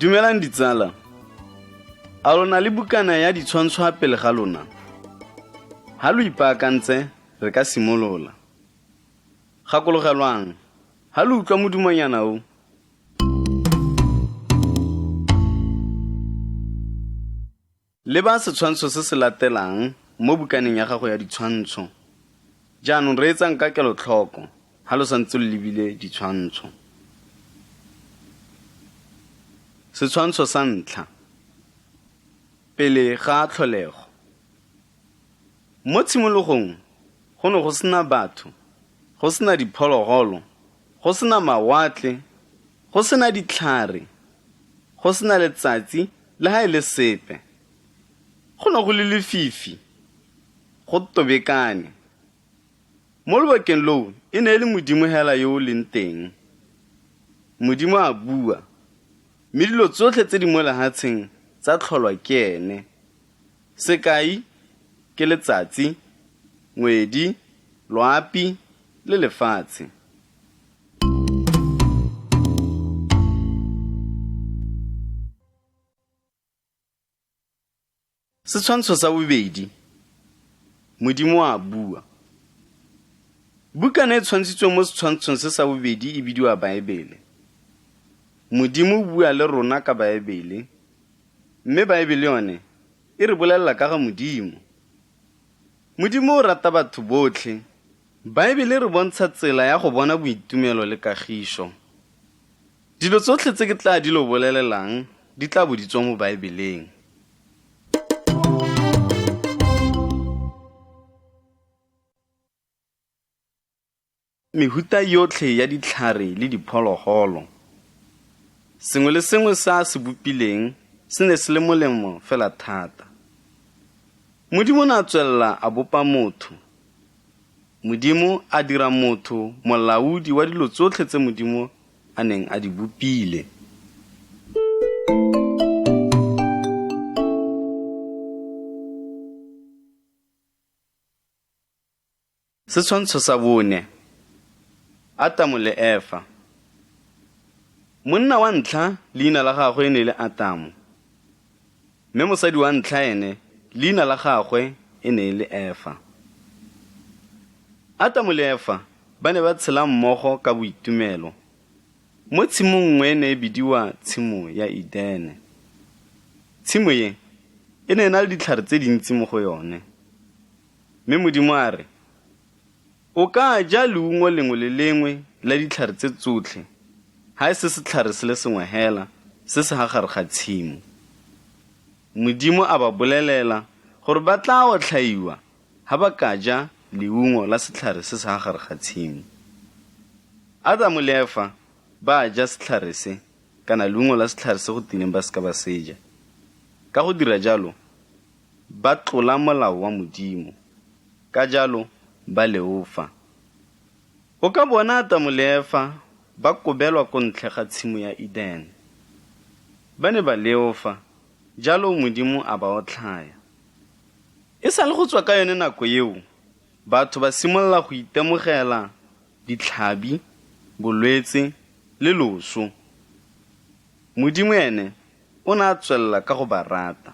Dumelang ditsala. A lo na le bukana ya ditshwantsho ha pele ga lona? Ha lo ipaakantse, re ka simolola. Gakologelwang, ha lo utlwa modumonyana o, Leba setshwantsho se se latelang mo bukaneng ya gago ya ditshwantsho. Jaanong reetsang ka kelotlhoko ha lo santse lo lebile ditshwantsho. Setshwantsho sa ntlha. Pele ga tlholego. Mo tshimologong go ne go sena batho, go sena diphologolo, go sena mawatle, go sena ditlhare, go sena letsatsi le ha e le sepe. Go ne go le lefifi, go tobekane. Mo lobakeng loo e ne e le Modimo hela yo o leng teng. Modimo a bua, mme dilo tsotlhe tse di mo lehatsheng tsa tlholwa ke ene. Sekai ke letsatsi, ngwedi, loapi le lefatshe. Setshwantsho sa bobedi, Modimo a bua. Bukana e tshwantshitsweng mo setshwantshong se sa bobedi e bidiwa Baebele. Modimo o bua le rona ka Baebele, mme Baebele yone e re bolelela ka ga Modimo. Modimo o rata batho botlhe. Baebele e re bontsha tsela ya go bona boitumelo le kagišo. Dilo tsotlhe tse ke tla di lo bolelelang di tla bo di tswa mo Baebeleng. Mehuta yotlhe ya ditlhare le diphologolo. Sengwe le sengwe se a se bopileng se ne se le molemo fela thata. Modimo o ne a tswelela a bopa motho. Modimo a dira motho molaodi wa dilo tsotlhe tse Modimo a neng a di bopile. Setshwantsho sa bone, Atamo le Efa. Monna wa ntlha leina la gagwe e ne e le Atamo, mme mosadi wa ntlha ene leina la gagwe e ne e le Efa. Atamo le Efa ba ne ba tshela mmogo ka boitumelo mo tshimong nngwe e ne e bidiwa tshimo ya Edene. Tshimo e e ne e na le ditlhare tse dintsi mo go yone. Mme Modimo a re, O ka ja leungo lengwe le lengwe la ditlhare tse tsotlhe, ha e se setlhare se le sengwe hela se se ha gare ga tshimo. Modimo a ba bolelela gore ba tla otlhaiwa ha ba ka ja leungo la setlhare se se ha gare ga tshimo. Adamo le Efa ba ja setlhare se, kana leungo la setlhare se go tileng ba se ka ba se ja. Ka go dira jalo, ba tlola molao wa Modimo, ka jalo ba leofa. O ka bona Atamo le Efa ba kobelwa ko ntle ga tshimo ya Edene. Ba ne ba leofa, jalo Modimo a ba otlhaya. E sa le go tswa ka yone nako eo, batho ba simolola go itemogela ditlhabi, bolwetse le loso. Modimo ene o ne a tswelela ka go ba rata.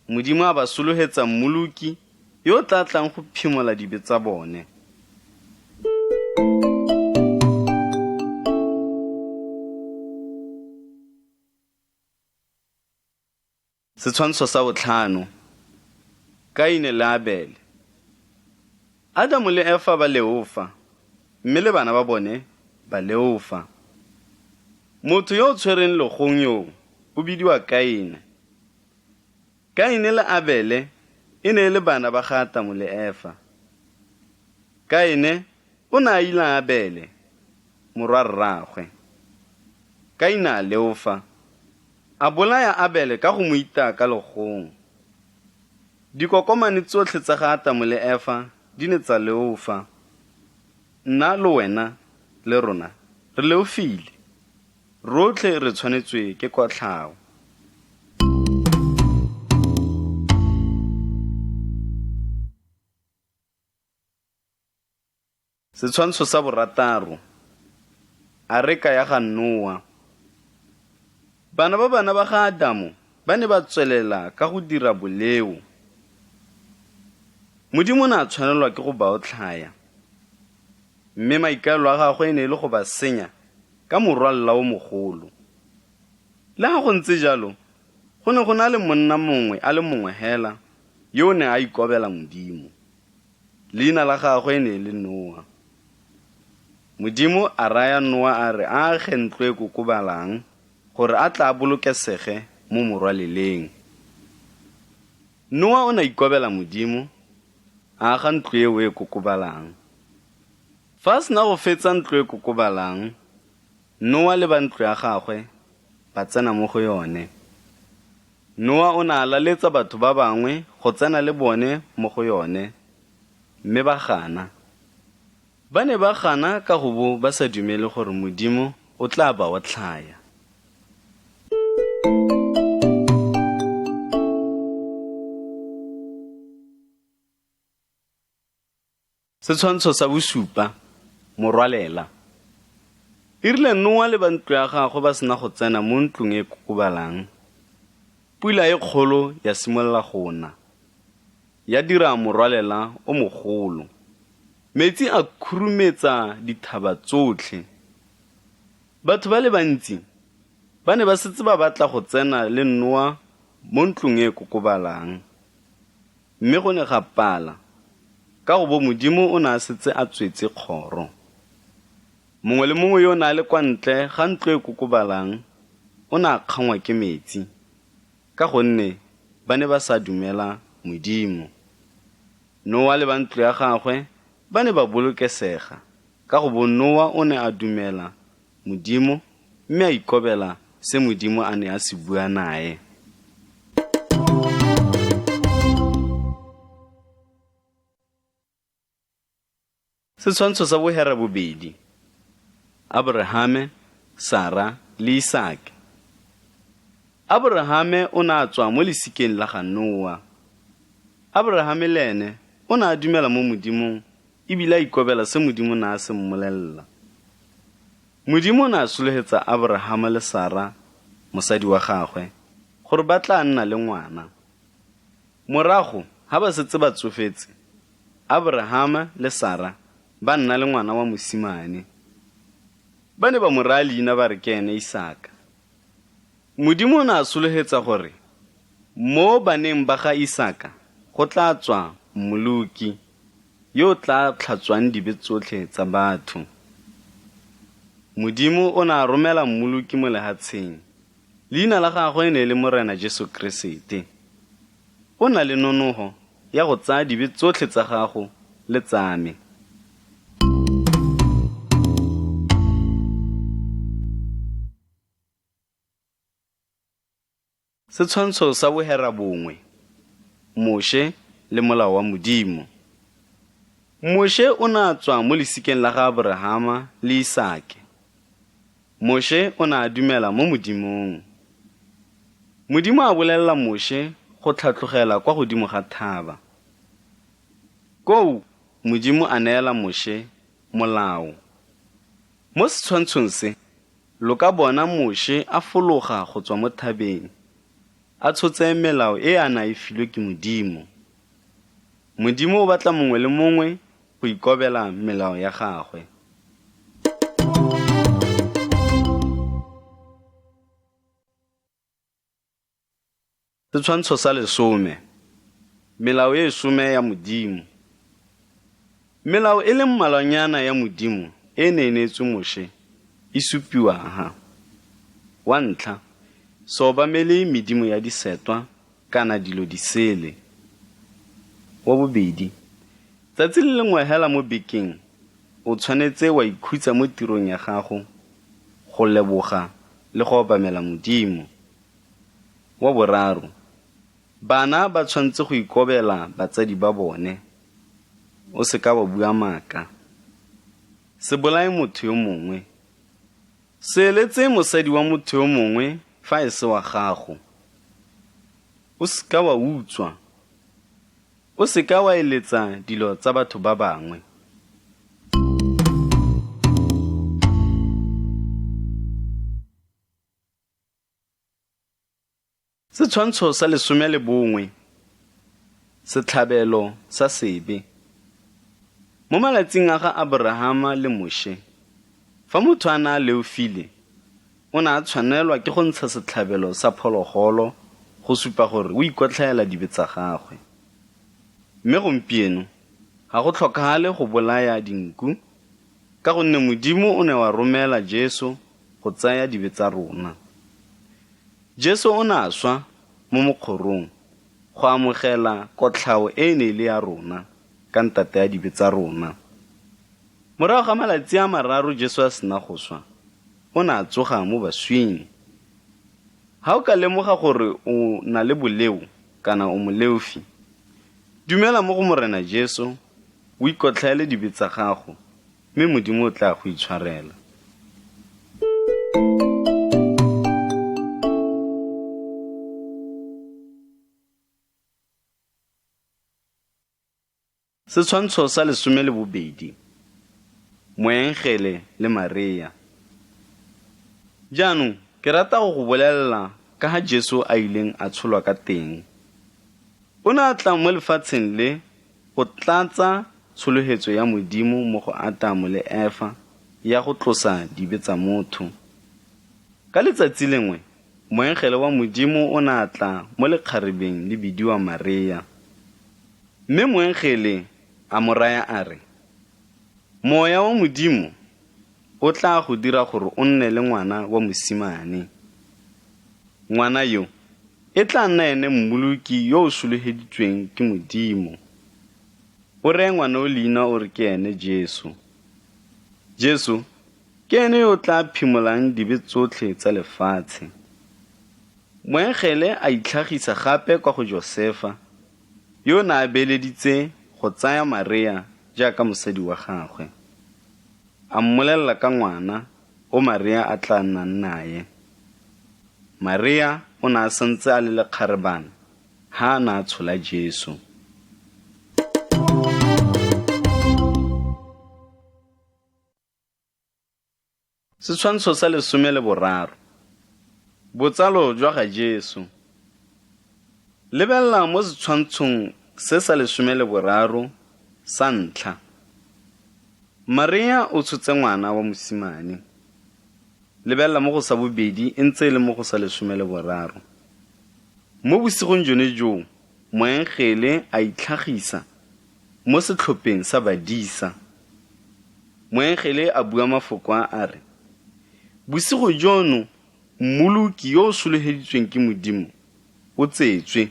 Modimo a ba solohetsa Mmoloki yo o tla tlang go phimola dibe tsa bone. Setshwantsho sa botlhano, Kaine le Abele. Adamo le Efa ba leofa, mme le bana ba bone ba leofa. Motho yo o tshwereng legong yoo o bidiwa Kaine. Kaine le Abele e ne e le bana ba ga Atamo le Efa. Kaine o ne a ila Abele, morwarraagwe. Kaine a leofa, a bolaya Abele ka go mo itaya ka legong. Dikokomane tsotlhe tsa ga Atamo le Efa di ne tsa leofa. Nna le wena le rona re leofile. Rotlhe re tshwanetswe ke kotlhao. Setshwantsho sa borataro, Areka ya ga Noa. Bana ba bana ba ga Adamo ba ne ba tswelela ka go dira boleo. Modimo o ne a tshwanelwa ke go ba otlhaya. Mme maikaelelo a gagwe e ne e le go ba senya ka morwalela o mogolo. Le ga go ntse jalo, go ne go na le monna mongwe a le mongwe hela yo o ne a ikobela Modimo. Leina la gagwe e ne e le Noa. Modimo a raya Noa a re a age ntlo e kokobalang gore a tla a bolokesege mo morwaleleng. Noa o ne a ikobela Modimo, a aga ntlo eo e kokobalang. Fa a sena go fetsa ntlo e kokobalang, Noa le ba ntlo ya gagwe ba tsena mo go yone. Noa o ne a laletsa batho ba bangwe go tsena le bone mo go yone, mme ba gana. Ba ne ba gana ka go bo ba sa dumele gore Modimo o tla ba otlhaya. Setshwantsho sa bosupa, Morwalela. E rile Noa le ba ntlo ya gagwe ba sena go tsena mo ntlong e kokobalang, pula e kgolo ya simolola go na, ya dira morwalela o mogolo. Metsi a khurumetsa dithaba tsotlhe. Batho ba le bantsi ba ne ba setse ba batla go tsena le Noa mo ntlong e kokobalang. Mme go ne ga pala, ka go bo Modimo o ne a setse a tswetse kgoro. Mongwe le mongwe yo o ne a le kwa ntle ga ntlo e kokobalang o ne a kgangwa ke metsi, ka gonne ba ne ba sa dumela Modimo. Noa le ba ntlo ya gagwe ba ne ba bolokesega, ka go bo Noa o ne a dumela Modimo mme a ikobela se Modimo a ne a se bua nae. Setshwantsho sa bohera bobedi, Aborahame, Sara le Isake. Aborahame o ne a tswa mo lesikeng la ga Noa. Aborahame le ene o ne a dumela mo Modimong e bile a ikobela se Modimo ne a se mmolelela. Modimo o ne a solohetsa Aborahama le Sara, mosadi wa gagwe, gore ba tla nna le ngwana. Morago, ha ba setse ba tsofetse, Aborahama le Sara ba nna le ngwana wa mosimane. Ba ne ba mo raya leina ba re ke ene Isaka. Modimo o ne a solohetsa gore mo baneng ba ga Isaka go tla tswa Mmoloki yo o tla tlhatswang dibe tsotlhe tsa batho. Modimo o ne a romela Mmoloki mo lehatsheng. Leina la gagwe e ne e le Morena Jesu Keresete. O na le nonoho ya go tsaya dibe tsotlhe tsa gago le tsa me. Setshwantsho sa bohera bongwe, Moshe le molao wa Modimo. Moshe o ne a tswa mo lesikeng la ga Aborahama le Isake. Moshe o ne a dumela mo Modimong. Modimo a bolelela Moshe go tlhatlogela kwa godimo ga thaba. Koo Modimo a neela Moshe molao. Mo setshwantshong se, lo ka bona Moshe a fologa go tswa mo thabeng, a tshotse melao e a na e filwe ke Modimo. Modimo o batla mongwe le mongwe go ikobela melao ya gagwe. Setshwantsho sa lesome, Melao e some ya Modimo. Melao e le mmalwanyana ya Modimo e ne e neetswe Moshe e supiwa ha. Wa ntlha, se obamele medimo ya disetwa kana dilo di sele. Wa bobedi, tsatsi le lengwe hela mo bekeng o tshwanetse wa ikhutsa mo tirong ya gago go leboga le go obamela Modimo. Wa boraro, bana ba tshwanetse go ikobela batsadi ba bone. O se ka wa bua maaka. Se bolaye motho yo mongwe. Se eletse mosadi wa motho yo mongwe fa e se wa gago. O se ka wa utswa. O se ka wa eletsa dilo tsa batho ba bangwe. Setshwantsho sa 11, Setlhabelo sa sebe. Mo malatsing a ga Aborahama le Moshe, fa motho a ne a leofile, o ne a tshwanelwa ke go ntsha setlhabelo sa phologolo go supa gore o ikotlhaela dibe tsa gagwe. Mme gompieno ga go tlhokagale go bolaya dinku ka gonne Modimo o ne wa romela Jesu go tsaya dibe tsa rona. Jesu o ne a swa mo mokgorong go amogela kotlhao e e ne e le ya rona ka ntata ya dibe tsa rona. Morago ga malatsi a mararo Jesu a sena go swa, o ne a tsoga mo baswing. Ha o ka lemoga gore o na le boleo kana o moleofi, dumela mo go Morena Jesu, o ikotlhaele dibe tsa gago, mme Modimo o tla go itshwarela. Setshwantsho sa 12, Moengele le Marea. Jaanong ke rata go go bolelela ka ga Jesu a ileng a tsholwa ka teng. O ne a tla mo lefatsheng le go tlatsa tsholohetso ya Modimo mo go Atamo le Efa ya go tlosa dibe tsa motho. Ka letsatsi lengwe, moengele wa Modimo o ne a tla mo lekgarebeng le bidiwa Marea. Mme moengele a mo raya a re, Moya wa Modimo o tla go dira gore o nne le ngwana wa mosimane. Ngwana yo e tla nna ene Mmoloki yo o sologeditsweng ke Modimo. O reye ngwana o leina o re ke ene Jesu. Jesu ke ene yo o tla phimolang dibe tsotlhe tsa lefatshe. Moengele a itlhagisa gape kwa go Josefa, yo o ne a beeleditse go tsaya Marea jaaka mosadi wa gagwe. A mmolelela ka ngwana o Marea a tla nnang nae. Marea o ne a santse a le lekgarebana ha a ne a tshola Jesu. Setshwantsho sa 13, Botsalo jwa ga Jesu. Lebelela mo setshwantshong se sa 13 sa ntlha. Maria o tshotse ngwana wa mosimane. Lebelela mo go sa bobedi e ntse e le mo go sa 13. Mo bosigong jone joo, moengele a itlhagisa mo setlhopheng sa badisa. Moengele a bua mafoko a a re, Bosigo jono Mmoloki yo o sologeditsweng ke Modimo o tsetswe.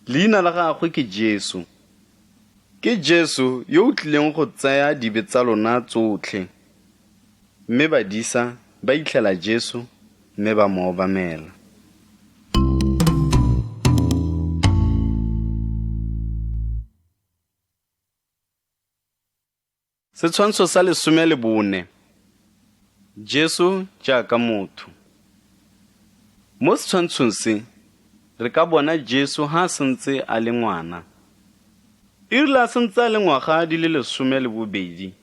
Leina la gagwe ke Jesu. Ke Jesu yo o tlileng go tsaya dibe tsa lona tsotlhe. Mme badisa ba itlhela Jesu mme ba mo obamela. Setshwantsho sa 14, Jesu jaaka motho. Mo setshwantshong se, re ka bona Jesu ha a santse a le ngwana. E rile a santse a le ngwaga di le 12,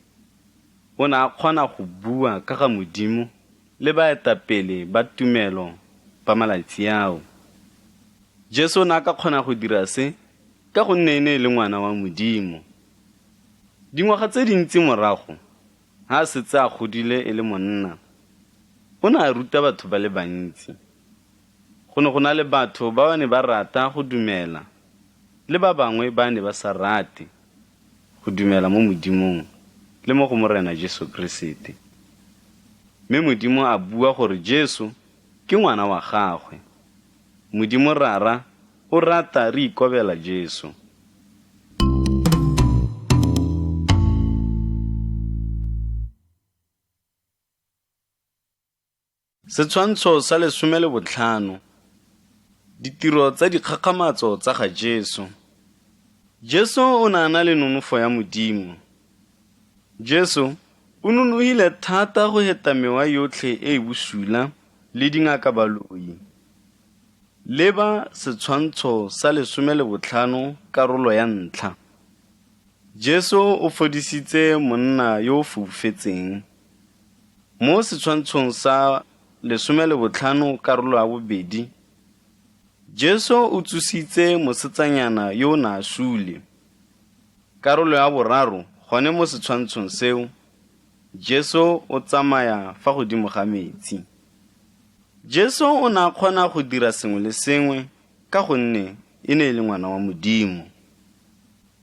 o ne a kgona go bua ka ga Modimo le baetapele ba tumelo ba malatsi ao. Jesu o ne a ka kgona go dira se ka gonne e ne e le ngwana wa Modimo. Dingwaga tse dintsi morago, ha a setse a godile e le monna, o ne a ruta batho ba le bantsi. Go ne go na le batho ba ba ne ba rata go dumela le ba bangwe ba ne ba sa rate go dumela mo Modimong le mo go Morena Jesu Keresete. Mme Modimo a bua gore Jesu ke ngwana wa gagwe. Modimo Rara o rata re ikobela Jesu. Setshwantsho sa 15, Ditiro tsa dikgakgamatso tsa ga Jesu. Jesu o ne a na le nonofo ya Modimo. Jesu o nonogile thata go heta mewa yotlhe e e bosula le dingakabaloi. Leba setshwantsho sa 15 karolo ya ntlha. Jesu o fodisitse monna yo o foufetseng. Mo setshwantshong sa 15 karolo ya bobedi, Jesu o tsositse mosetsanyana yo o na a sule. Karolo ya boraro, gone mo setshwantshong seo, Jesu o tsamaya fa godimo ga metsi. Jesu o ne a kgona go dira sengwe le sengwe ka gonne e ne e le ngwana wa Modimo.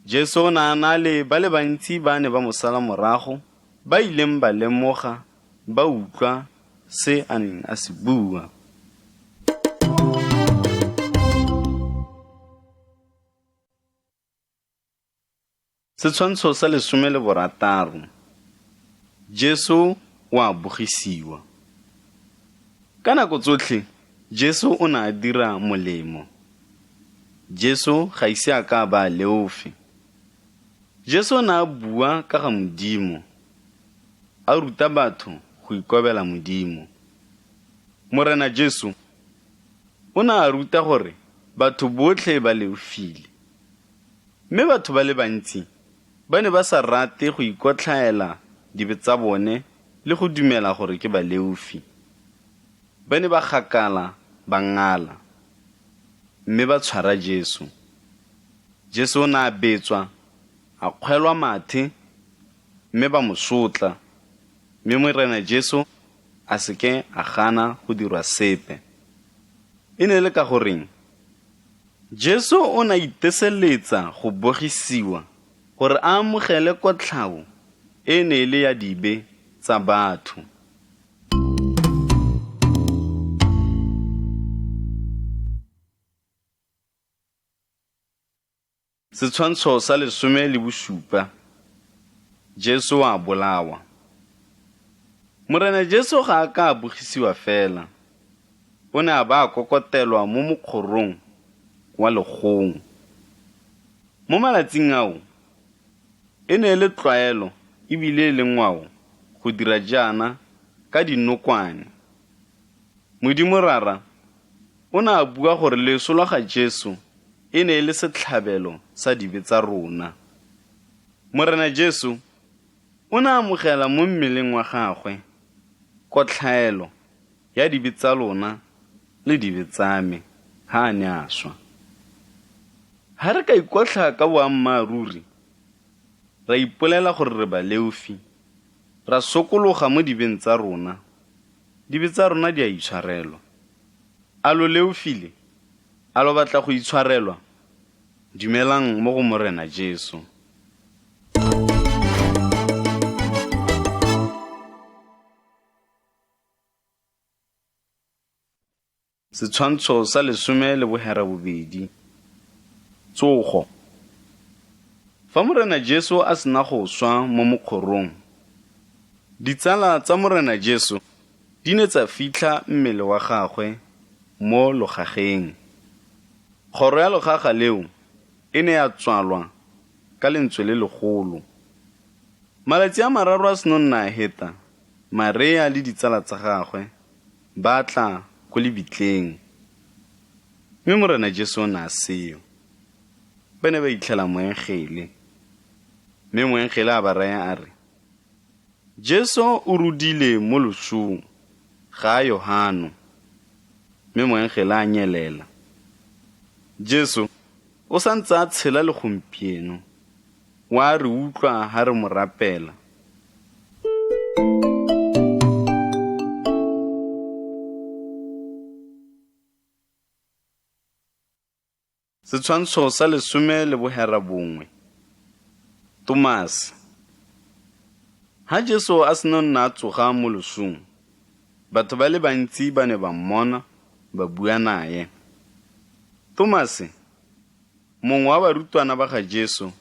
Jesu o ne a na le ba le bantsi ba ne ba mo sala morago ba ileng ba lemoga ba utlwa se a neng a se bua. Setshwantsho sa 16. Jesu o a bogisiwa. Ka nako tsotlhe Jesu o ne a dira molemo. Jesu ga ise a ka a ba a leofe. Jesu o ne a bua ka ga Modimo, a ruta batho go ikobela Modimo. Morena Jesu o ne a ruta gore batho botlhe ba leofile. Mme batho ba le bantsi ba ne ba sa rate go ikotlhaela dibe tsa bone le go dumela gore ke baleofi. Ba ne ba gakala, ba ngala, mme ba tshwara Jesu. Jesu o ne a betswa, a kgwelwa mathe, mme ba mo sotla. Mme Morena Jesu a se ke a gana go dirwa sepe. E ne e le ka goreng? Jesu o ne a iteseletsa go bogisiwa gore a amogele kotlhao e ne e le ya dibe tsa batho. Setshwantsho sa 17. Jesu a bolawa. Morena Jesu ga a ka a bogisiwa fela, o ne a ba a kokotelwa mo mokgorong wa legong. Mo malatsing ao, e ne e le tlwaelo ebile e le ngwao go dira jaana ka dinokwane. Modimo Rara o ne a bua gore leso lwa ga Jesu e ne e le setlhabelo sa dibe tsa rona. Morena Jesu o ne a amogela mo mmeleng wa gagwe kotlhaelo ya dibe tsa lona le dibe tsa me ha a ne a swa. Ha re ka ikotlhaa ka boammaaruri, ra ipolela gore re baleofi, ra sokologa mo dibeng tsa rona, dibe tsa rona di a itshwarelwa. A lo leofile? A lo batla go itshwarelwa? Dumelang mo go Morena Jesu. Setshwantsho sa 18. Tsogo. Fa Morena Jesu a sena go swa mo mokgorong, ditsala tsa Morena Jesu di ne tsa fitlha mmele wa gagwe mo logageng. Kgoro ya logaga leo e ne ya tswalwa ka lentswe le legolo. Malatsi a mararo a seno nna a heta, Marea le ditsala tsa gagwe ba tla ko lebitleng, mme Morena Jesu o ne a seyo. Ba ne ba itlhela moengele, mme moengele a ba raya a re, Jesu o rudile mo losong, ga a yo hano. Mme moengele a nyelela. Jesu o sa ntse a tshela le gompieno, o a re utlwa ha re mo rapela. Setshwantsho sa 19. Tomase. Ha Jesu a seno nna a tsoga mo losong, batho ba le bantsi ba ne ba mmona, ba bua nae. Tomase, mongwe wa barutwana ba ga Jesu,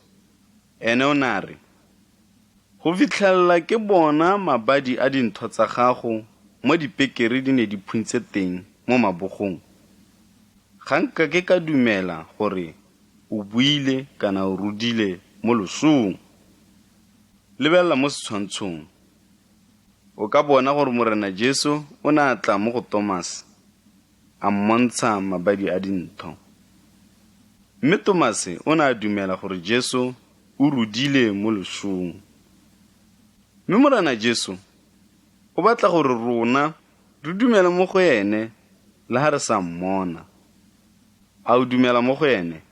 ene o ne a re, Go fitlhelela ke bona mabadi a dintho tsa gago mo dipekere di ne di phuntse teng mo mabogong, ga nka ke ka dumela gore o buile kana o rudile mo losong. Lebelela mo setshwantshong. O ka bona gore Morena Jesu o ne a tla mo go Tomase, a mmontsha mabadi a dintho. Mme Tomase o ne a dumela gore Jesu o rudile mo losong. Mme Morena Jesu o batla gore rona re dumele mo go ene le ha re sa mmona. A o dumela mo go ene?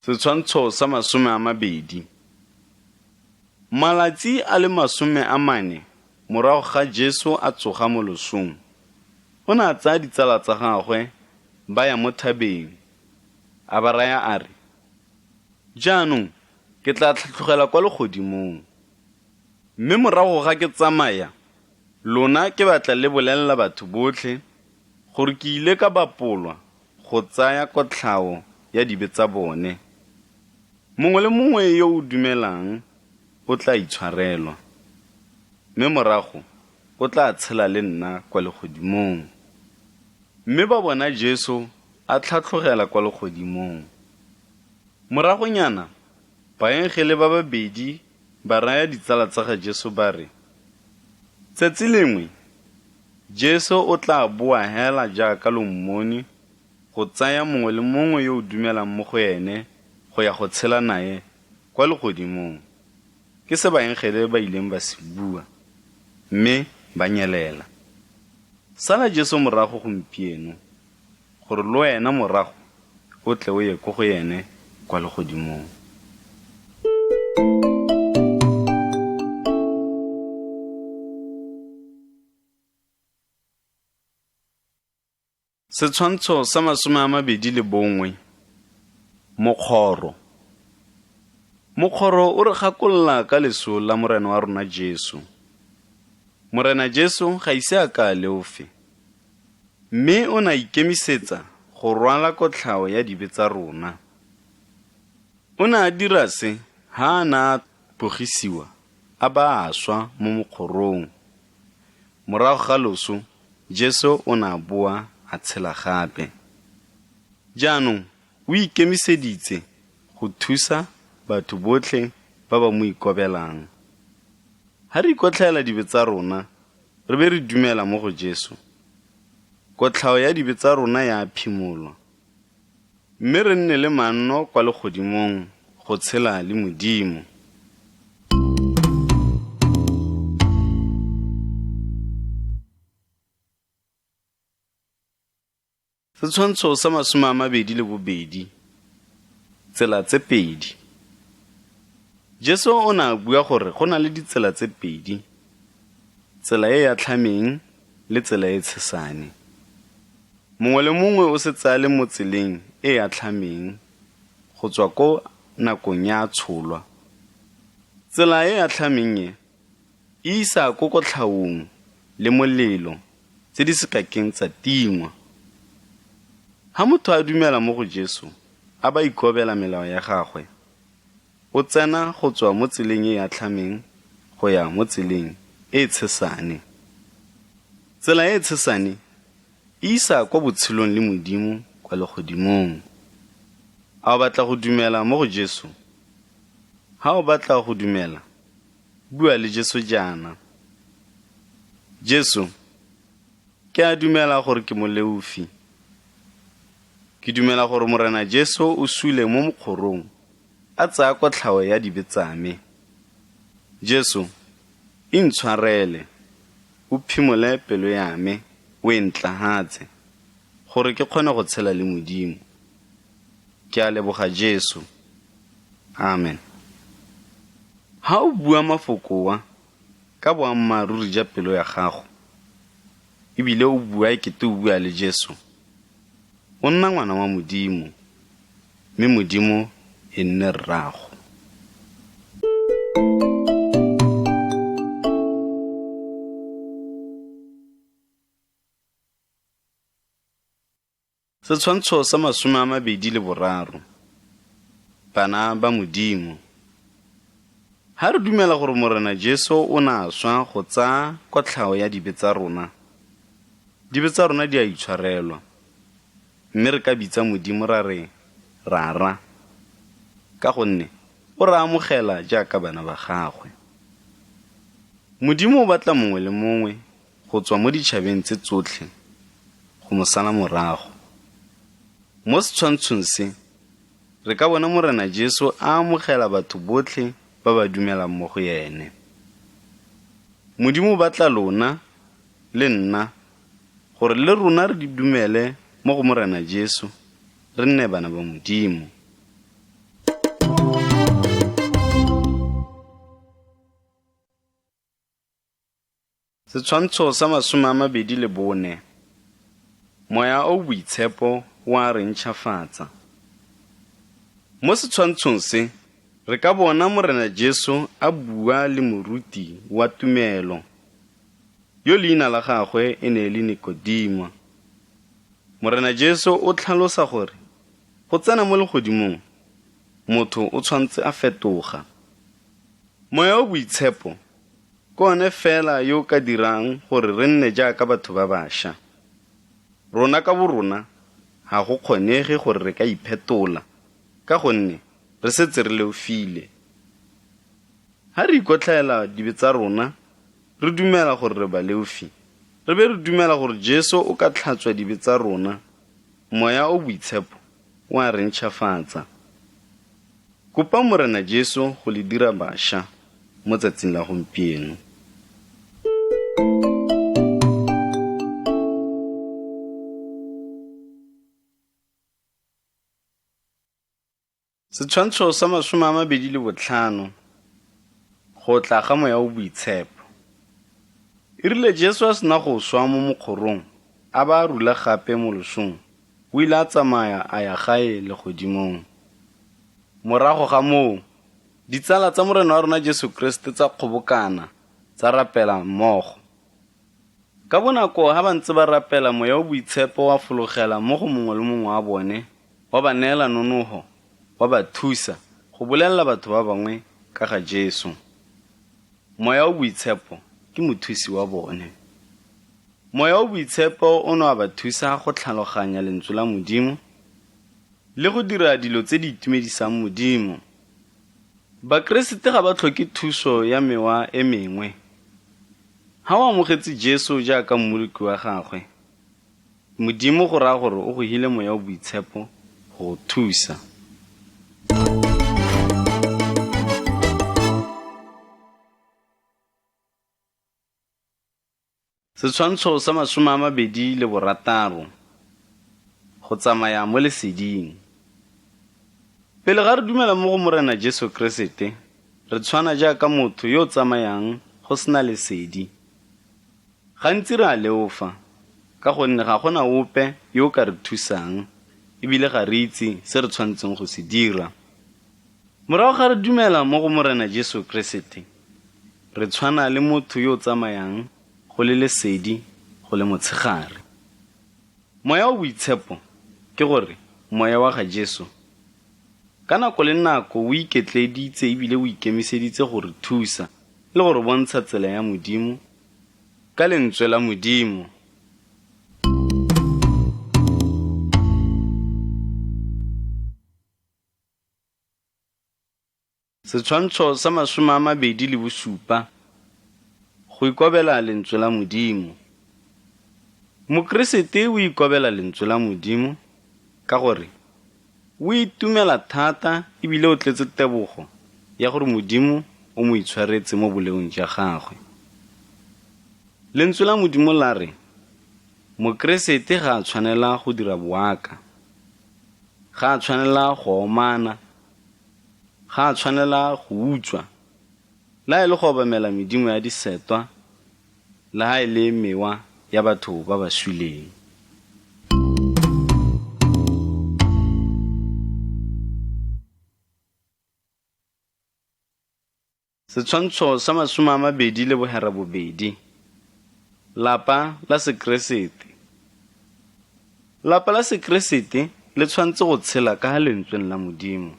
Setshwantsho sa 20. Malatsi a le 40 morago ga Jesu a tsoga mo losong, o ne a tsaya ditsala tsa gagwe ba ya mo thabeng. A ba raya a re, Jaanong ke tla tlhatlogela kwa legodimong. Mme morago ga ke tsamaya, lona ke batla le bolelela batho botlhe gore ke ile ka bapolwa go tsaya kotlhao ya dibe tsa bone. Mongwe le mongwe yo o dumelang o tla itshwarelwa, mme morago o tla tshela le nna kwa legodimong. Mme ba bona Jesu a tlhatlogela kwa legodimong. Moragonyana, baengele ba babedi ba raya ditsala tsa ga Jesu ba re, Tsatsi lengwe, Jesu o tla boa hela jaaka lo mmone go tsaya mongwe le mongwe yo o dumelang mo go ene go ya go tshela nae kwa legodimong. Ke se baengele ba ileng ba se bua, mme ba nyelela. Sala Jesu morago gompieno, gore le wena morago o tle o ye ko go ene kwa legodimong. Setshwantsho sa 21. Mokgoro. Mokgoro o re gakolola ka leso la Morena wa rona Jesu. Morena Jesu ga ise a ka a leofe, mme o ne a ikemisetsa go rwala kotlhao ya dibe tsa rona. O ne a dira se ha a ne a bogisiwa a ba a swa mo mokgorong. Morago ga loso, Jesu o ne a boa a tshela gape. Jaanong o ikemiseditse go thusa batho botlhe ba ba mo ikobelang. Ha re ikotlhaela dibe tsa rona re be re dumela mo go Jesu, kotlhao ya dibe tsa rona ya phimolwa, mme re nne le manno kwa legodimong go tshela le Modimo. Setshwantsho sa 22. Tsela tse pedi. Jesu o ne a bua gore go na le ditsela tse pedi, tsela e e atlhameng le tsela e tshesane. Mongwe le mongwe o setse a le mo tseleng e e atlhameng go tswa ko nakong ya a tsholwa. Tsela e e atlhameng e, e isa ko kotlhaong le molelo tse di se kakeng tsa tingwa. Ha motho a dumela mo go Jesu a ba ikobela melao ya gagwe, o tsena go tswa mo tseleng e e atlhameng go ya mo tseleng e tshesane. Tsela e tshesane e isa kwa botshelong le Modimo kwa legodimong. A o batla go dumela mo go Jesu? Ha o batla go dumela, bua le Jesu jaana, Jesu, ke a dumela gore ke moleofi. Ke dumela gore Morena Jesu o sule mo mokgorong a tsaya kotlhao ya dibe tsa me. Jesu, intshwarele, o phimole pelo ya me, o e ntlahatse, gore ke kgone go tshela le Modimo. Ke a leboga Jesu. Amen. Ha o bua mafoko a ka boammaaruri ja pelo ya gago, ebile o bua ekete o bua le Jesu, o nna ngwana wa Modimo, mme Modimo e nne Rrago. Setshwantsho sa 23. Bana ba Modimo. Ha re dumela gore Morena Jesu o ne a swa go tsaya kotlhao ya dibe tsa rona, dibe tsa rona di a itshwarelwa, mme re ka bitsa Modimo ra re Rara, ka gonne o re amogela jaaka bana ba gagwe. Modimo o batla mongwe le mongwe go tswa mo ditšhabeng tse tsotlhe go mo sala morago. Mo setshwantshong se, re ka bona Morena Jesu a amogela batho botlhe ba ba dumelang mo go ene. Modimo o batla lona le nna gore le rona re dumele mo go Morena Jesu, re nne bana ba Modimo. Setshwantsho sa 24. Moya o o Boitshepo o a re ntšhafatsa. Mo setshwantshong se, re ka bona Morena Jesu a bua le moruti wa tumelo, yo leina la gagwe e ne e le Nikodimo. Morena Jesu o tlhalosa gore go tsena mo legodimong, motho o tshwanetse a fetoga. Moya o Boitshepo ke one fela yo o ka dirang gore re nne jaaka batho ba bašwa. Rona ka borona ga go kgonege gore re ka iphetola ka gonne re setse re leofile. Ha re ikotlhaela dibe tsa rona, re dumela gore re baleofi, re be re dumela gore Jesu o ka tlhatswa dibe tsa rona, Moya o Boitshepo o a re ntšhafatsa. Kopa Morena Jesu go le dira bašwa mo tsatsing la gompieno. Setshwantsho sa 25. Go tla ga Moya o Boitshepo. E rile Jesu a sena go swa mo mokgorong, a ba a rula gape mo losong, o ile a tsamaya a ya gae legodimong. Morago ga moo, ditsala tsa Morena wa rona Jesu Keresete tsa kgobokana, tsa rapela mmogo. Ka bonako ha ba ntse ba rapela, Moya o Boitshepo wa fologela mo go mongwe le mongwe wa bone, wa ba neela nonoho, wa ba thusa go bolelela batho ba bangwe ka ga Jesu. Moya o Boitshepo ke mothusi wa bone. Moya o Boitshepo o ne wa ba thusa go tlhaloganya Lentswe la Modimo le go dira dilo tse di itumedisang Modimo. Bakeresete ga ba tlhoke thuso ya mewa e mengwe. Ha o amogetse Jesu jaaka Mmoloki wa gagwe, Modimo go raya gore o go hile Moya o Boitshepo go go thusa. Setshwantsho sa 26. Go tsamaya mo leseding. Pele ga re dumela mo go Morena Jesu Keresete, re tshwana jaaka motho yo o tsamayang go sena lesedi. Gantsi re a leofa, ka gonne ga go na ope yo o ka re thusang, e bile ga re itse se re tshwanetseng go se dira. Morago ga re dumela mo go Morena Jesu Keresete, re tshwana le motho yo o tsamayang go le lesedi go le motshegare. Moya o Boitshepo, ke gore, Moya wa ga Jesu, ka nako le nako o iketleeditse ebile o ikemiseditse go re thusa le go re bontsha tsela ya Modimo ka Lentswe la Modimo. Setshwantsho sa 27. Go ikobela Lentswe la Modimo. Mokeresete o ikobela Lentswe la Modimo ka gore o itumela thata ebile o tletse tebogo ya gore Modimo o mo itshwaretse mo boleong jwa gagwe. Lentswe la Modimo la re Mokeresete ga a tshwanela go dira boaka, ga a tshwanela go omana, ga a tshwanela go utswa, le ha e le go obamela medimo ya disetwa, le ha e le mewa ya batho ba ba suleng. Setshwantsho sa 28. Lapa la Sekeresete. Lapa la Sekeresete le tshwanetse go tshela ka ha Lentsweng la Modimo.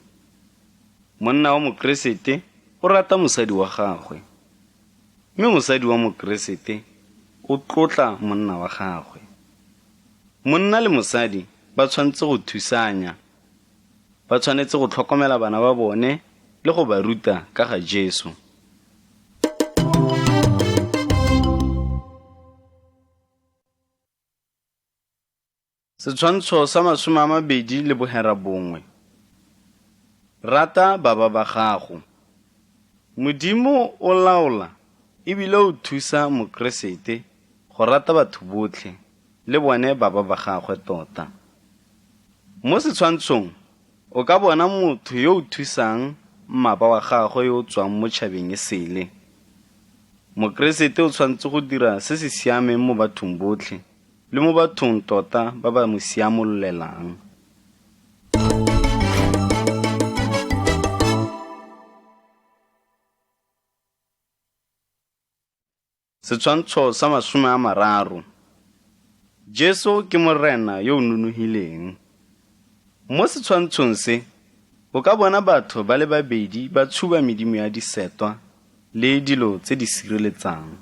Monna wa Mokeresete o rata mosadi wa gagwe, mme mosadi wa Mokeresete o tlotla monna wa gagwe. Monna le mosadi ba tshwanetse go thusanya. Ba tshwanetse go tlhokomela bana ba bone le go ba ruta ka ga Jesu. Setshwantsho sa 29. Rata baba ba gago. Modimo o laola ebile o thusa Mokeresete go rata batho botlhe le bone baba ba gagwe tota. Mo setshwantshong o ka bona motho yo o thusang mmaba wa gagwe yo o tswang mo tšhabeng e sele. Mokeresete o tshwanetse go dira se se siameng mo bathong botlhe le mo bathong tota ba ba mo siamololelang. Setshwantsho sa 30. Jesu ke Morena yo o nonogileng. Mo setshwantshong se, o ka bona batho ba le babedi ba tshuba medimo ya disetwa le dilo tse di sireletsang.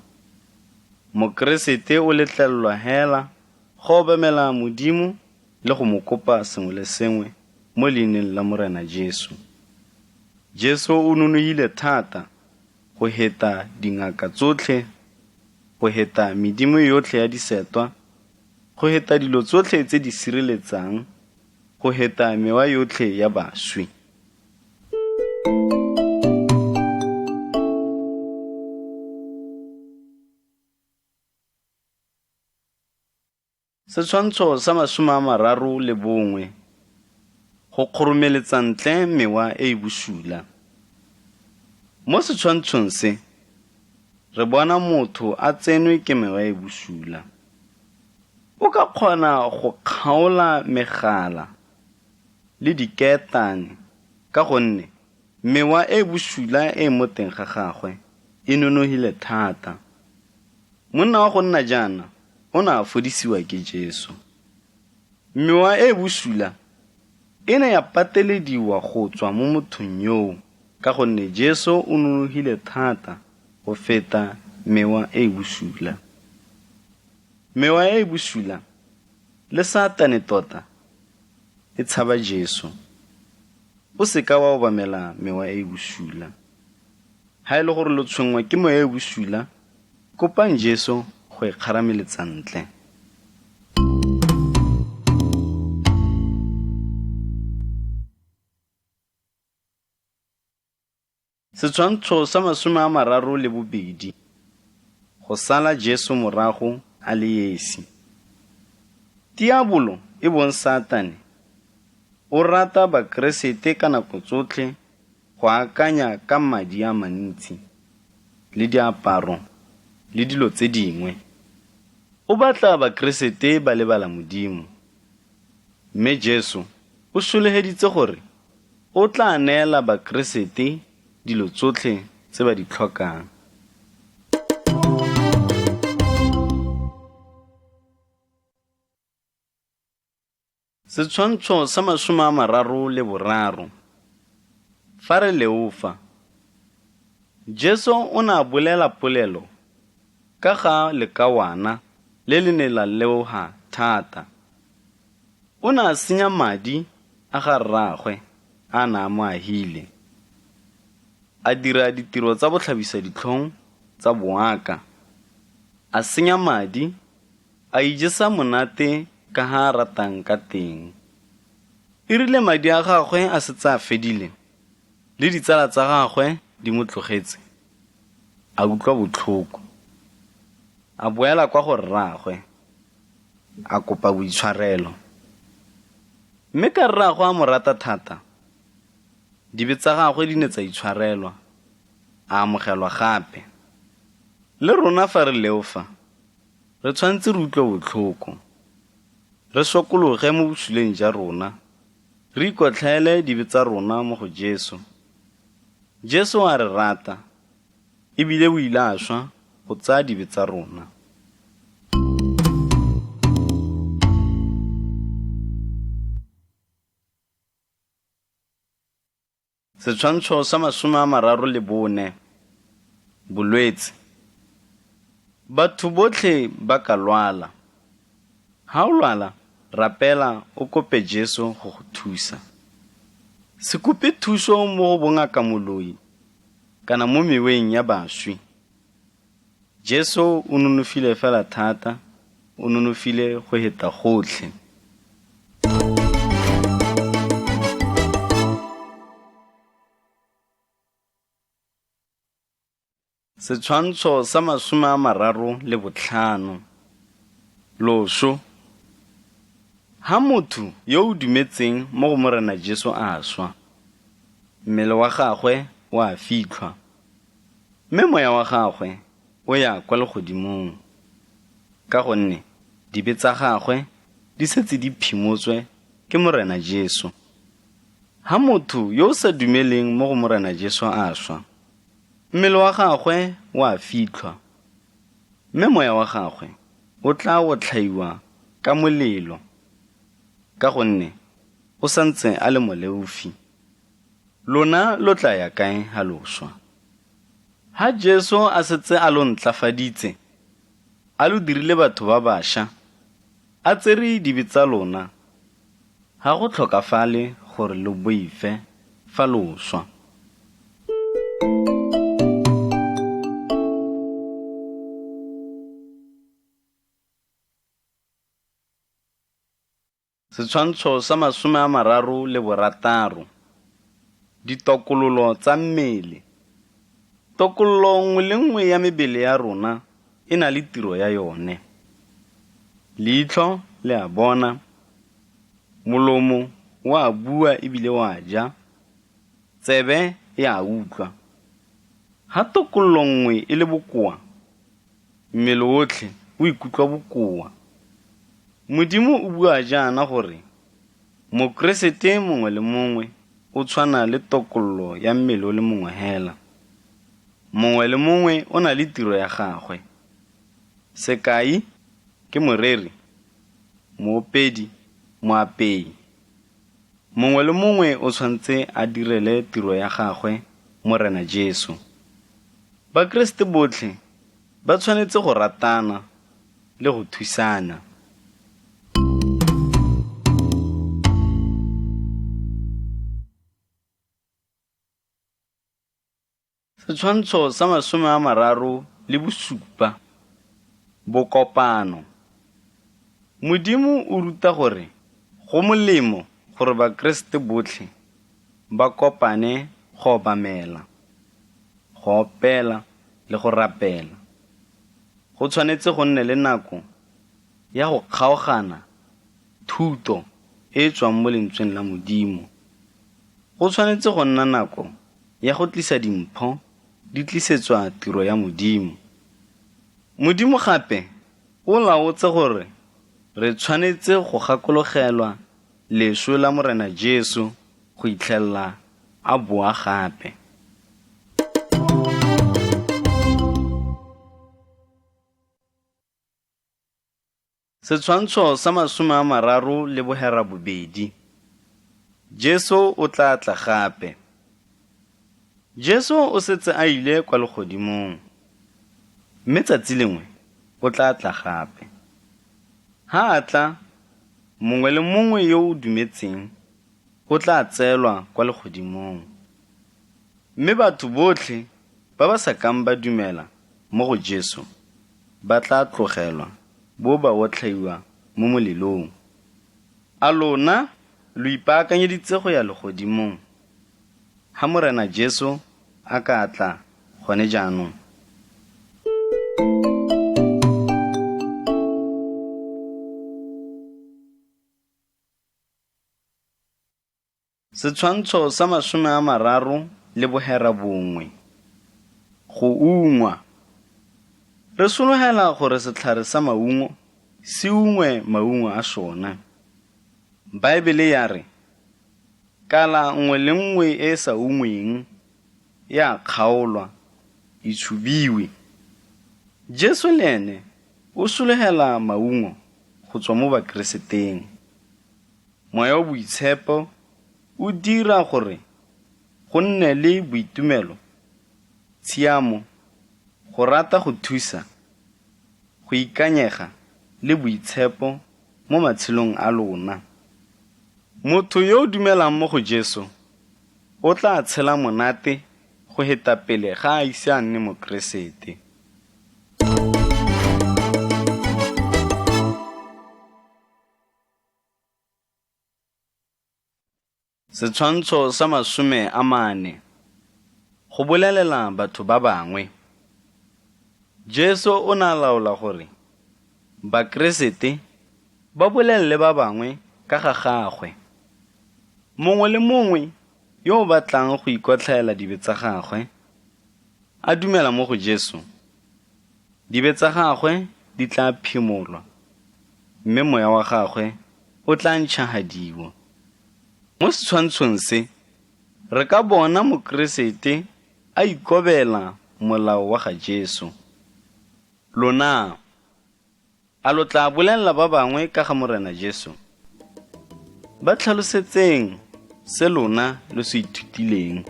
Mokeresete o letlelelwa hela go obamela Modimo le go mo kopa sengwe le sengwe mo leineng la Morena Jesu. Jesu o nonogile thata go heta dingaka tsotlhe, go heta medimo yotlhe ya disetwa, go heta dilo tsotlhe tse di sireletsang, go heta mewa yotlhe ya baswi. Setshwantsho sa 31. Go kgoromeletsa ntle mewa e e bosula. Mo setshwantshong se, re bona motho a tsenwe ke mewa e e bosula. O ka kgona go kgaola megala le dikeetane ka gonne mewa e e bosula e e mo teng ga gagwe e nonogile thata. Monna wa go nna jaana o ne a fodisiwa ke Jesu. Mewa e e bosula e ne ya patelediwa go tswa mo mothong yoo ka gonne Jesu o nonogile thata go feta mewa e e bosula. Mewa e e bosula le Satane tota e tshaba Jesu. O se ka wa obamela mewa e e bosula. Ha e le gore lo tshwenngwa ke moya e e bosula, kopang Jesu go e kgarameletsa ntle. Setshwantsho sa 32. Go sala Jesu morago a le esi. Diabolo e bong Satane o rata Bakeresete ka nako tsotlhe go akanya ka madi a mantsi le diaparo le dilo tse dingwe. O batla Bakeresete ba lebala Modimo. Mme Jesu o sologeditse gore o tla neela Bakeresete dilo tsotlhe tse ba di tlhokang. Setshwantsho sa 33. Fa re leofa. Jesu o ne a bolela polelo ka ga lekawana le le ne la leoha thata. O ne a senya madi a ga rraagwe a na a mo ahile. A dira ditiro tsa botlhabisa ditlhong tsa boaka. A senya madi A ijesa monate ka ha a ratang ka teng. E rile madi a gagwe a setse a fedile, le ditsala tsa gagwe di mo tlogetse, a utlwa botlhoko. A boela kwa go rraagwe, a kopa boitshwarelo. Mme ka rraagwe a mo rata thata, dibe tsa gagwe di ne tsa itshwarelwa, a amogelwa gape. Le rona fa re leofa, Re tshwanetse re utlwe botlhoko, re sokologe mo bosuleng ja rona, re ikotlhaele dibe tsa rona mo go Jesu. Jesu o a re rata, ebile o ile a swa go tsaya dibe tsa rona. Setshwantsho sa 34, Bolwetse. Batho botlhe ba ka lwala. Ha o lwala, rapela o kope Jesu go go thusa. Se kope thuso mo go bongaka moloi kana mo meweng ya baswi. Jesu o nonofile fela thata, o nonofile go heta gotlhe. Setshwantsho sa 35, Loso. Ha motho yo o dumetseng mo go Morena Jesu a swa, mmele wa gagwe o a fitlhwa, mme moya wa gagwe o ya kwa legodimong, ka gonne dibe tsa gagwe di setse di phimotswe ke Morena Jesu. Ha motho yo o sa dumeleng mo go Morena Jesu a swa, mmele wa gagwe o a fitlhwa, mme moya wa gagwe o tla otlhaiwa ka molelo, ka gonne o santse a le moleofi. Lona lo tla ya kae ha lo swa? Ha Jesu a setse a lo ntlafaditse, a lo dirile batho ba baša, a tsere dibe tsa lona, ga go tlhokafale gore lo boife fa lo swa. Setshwantsho sa 36, Ditokololo tsa mmele. Tokololo nngwe le nngwe ya mebele ya rona e na le tiro ya yone. Leitlho le a bona, molomo o a bua ebile o a ja, tsebe e a utlwa. Ha tokololo nngwe e le bokoa, mmele otlhe o ikutlwa bokoa. Modimo o bua jaana gore Mokeresete mongwe le mongwe o tshwana le tokololo ya mmele o le mongwe hela. Mongwe le mongwe o na le tiro ya gagwe. Sekai ke moreri, moopedi, moapei. Mongwe le mongwe o tshwanetse a direle tiro ya gagwe Morena Jesu. Bakeresete botlhe ba tshwanetse go ratana le go thusana. Setshwantsho sa 37, Bokopano. Modimo o ruta gore go molemo gore Bakeresete botlhe ba kopane go obamela, go opela le go rapela. Go tshwanetse go nne le nako ya go kgaogana thuto e e tswang mo lentsweng la Modimo. Go tshwanetse go nna nako ya go tlisa dimpho di tlisetswa tiro ya Modimo. Modimo gape o laotse gore re tshwanetse go gakologelwa leso la Morena Jesu go itlhelela a boa gape. Setshwantsho sa 38, Jesu o tla tla gape. Jesu o setse a ile kwa legodimong, mme tsatsi lengwe o tla tla gape. Ha a tla, mongwe le mongwe yo o dumetseng o tla tseelwa kwa legodimong. Mme batho botlhe ba ba sa kang ba dumela mo go Jesu ba tla tlogelwa bo ba otlhaiwa mo molelong. A lona lo ipaakanyeditse go ya legodimong ha Morena Jesu a ka tla gone jaanong? Setshwantsho sa 39, Go ungwa. Re sologela gore setlhare sa maungo se ungwe maungo a sona. Baebele ya re, Kala nngwe le nngwe e e sa ungweng e a kgaolwa, e tshubiwe. Jesu le ene o sologela maungo go tswa mo Bakereseteng. Moya o Boitshepo o dira gore go nne le boitumelo, tshiamo, go rata go thusa, go ikanyega le boitshepo mo matshelong a lona. Motho yo o dumelang mo go Jesu o tla tshela monate go heta pele ga a ise a nne Mokeresete. Setshwantsho sa 40. Go bolelela batho ba bangwe. Jesu o ne a laola gore Bakeresete ba bolelele ba bangwe ka ga gagwe. Mongwe le mongwe yo o batlang go ikotlhaela dibe tsa gagwe, a dumela mo go Jesu, dibe tsa gagwe di tla phimolwa, mme moya wa gagwe o tla ntšhahadiwa. Mo setshwantshong se, re ka bona Mokeresete a ikobela molao wa ga Jesu. Lona, a lo tla bolelela ba bangwe ka ga Morena Jesu? Ba tlhalosetseng se lona lo se ithutileng.